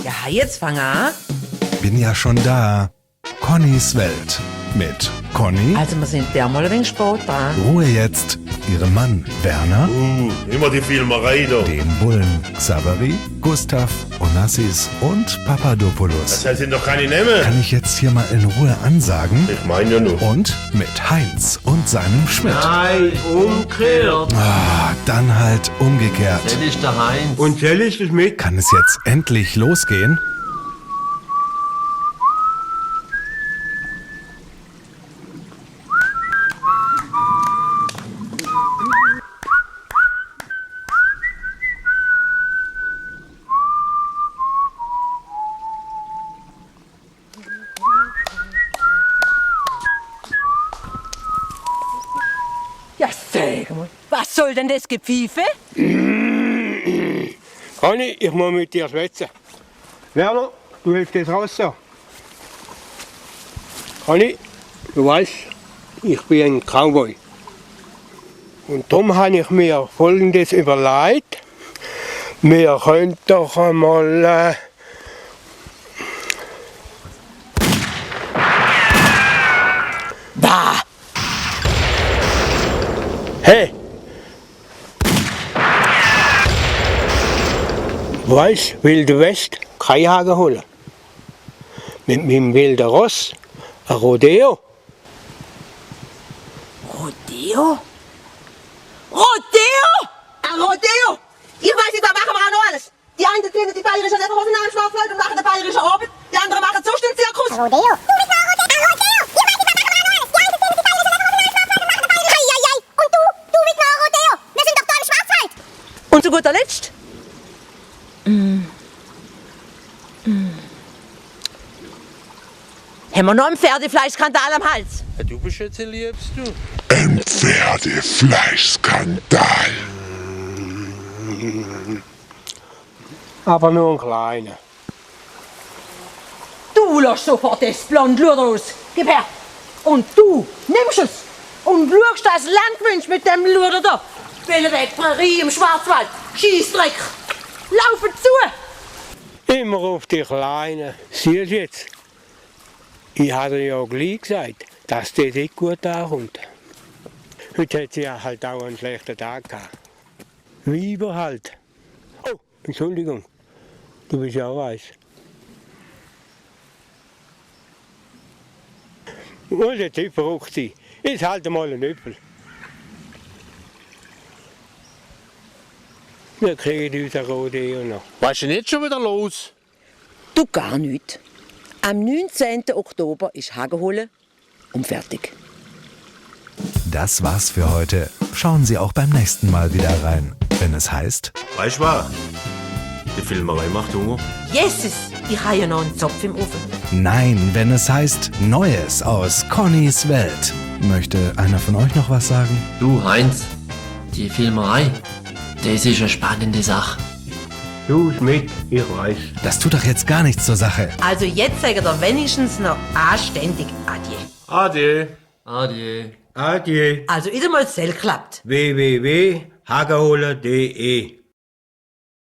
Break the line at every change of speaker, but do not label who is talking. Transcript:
Ja, jetzt fang an.
Bin ja schon da. Connys Welt. Mit Conny.
Also wir sind ja mal ein wenig spät dran.
Ruhe jetzt. Ihrem Mann Werner.
Immer die Filmerei da.
Dem Bullen Xaveri, Gustav, Onassis und Papadopoulos.
Das sind doch keine Namen.
Kann ich jetzt hier mal in Ruhe ansagen?
Ich meine ja nur.
Und mit Heinz und seinem Schmidt.
Nein, umgekehrt.
Ah, dann halt umgekehrt.
Das ist der Heinz. Und Sel ist es mit?
Kann es jetzt endlich losgehen?
Ja, sag mal. Was soll denn das Gepfeife?
Conny, ich muss mit dir schwätzen. Werner, du hilfst jetzt raus so. Conny, du weißt, ich bin ein Cowboy. Und darum habe ich mir Folgendes überlegt. Wir können doch einmal...
Bah!
Hey! Weißt, Wilde West, kein Hagen holen. Mit meinem wilden Ross, ein Rodeo.
Rodeo? Rodeo?
Ein Rodeo! Ich weiß nicht, was machen wir auch noch alles? Die einen finden die bayerische Lederhosen am Schwarzwald und machen den bayerischen Abend. Die anderen machen sonst den Zirkus.
Rodeo. Du bist mal Rodeo. Rodeo. Ich weiß nicht, was machen wir noch alles? Die einen finden die bayerische Lederhosen am Schwarzwald und machen den bayerischen... Eieiei. Und du bist mal Rodeo. Wir sind doch da im Schwarzwald.
Und zu guter Letzt? Haben wir noch einen Pferdefleischskandal am Hals?
Du bist jetzt der Liebste, du.
Ein Pferdefleischskandal.
Aber nur ein kleiner.
Du lässt sofort das blond Luder aus. Gib her. Und du nimmst es und schaust das Landwünsch mit dem Luder da. Belleweg, Prärie im Schwarzwald. Schießdreck. Laufen zu.
Immer auf die Kleinen. Siehst du jetzt? Ich hatte ja gleich gesagt, dass das nicht gut ankommt. Heute hat sie ja halt auch einen schlechten Tag gehabt. Weiber halt. Oh, Entschuldigung. Du bist ja auch weiß. Muss jetzt nicht verrückt sein. Jetzt halt mal einen Äpfel. Wir kriegen unser Rodeo noch.
Was ist denn jetzt schon wieder los?
Du gar nicht. Am 19. Oktober ist Hagen holen und fertig.
Das war's für heute. Schauen Sie auch beim nächsten Mal wieder rein, wenn es heißt...
Weißt du was? Die Filmerei macht Hunger.
Jesus, ich habe ja noch einen Zopf im Ofen.
Nein, wenn es heißt Neues aus Connys Welt. Möchte einer von euch noch was sagen?
Du, Heinz, die Filmerei, das ist eine spannende Sache.
Du mit, ich weiß.
Das tut doch jetzt gar nichts zur Sache.
Also jetzt sagt er wenigstens noch anständig Adieu.
Ade.
Adieu.
Adieu.
Also wieder mal Sell klappt.
www.hagerholer.de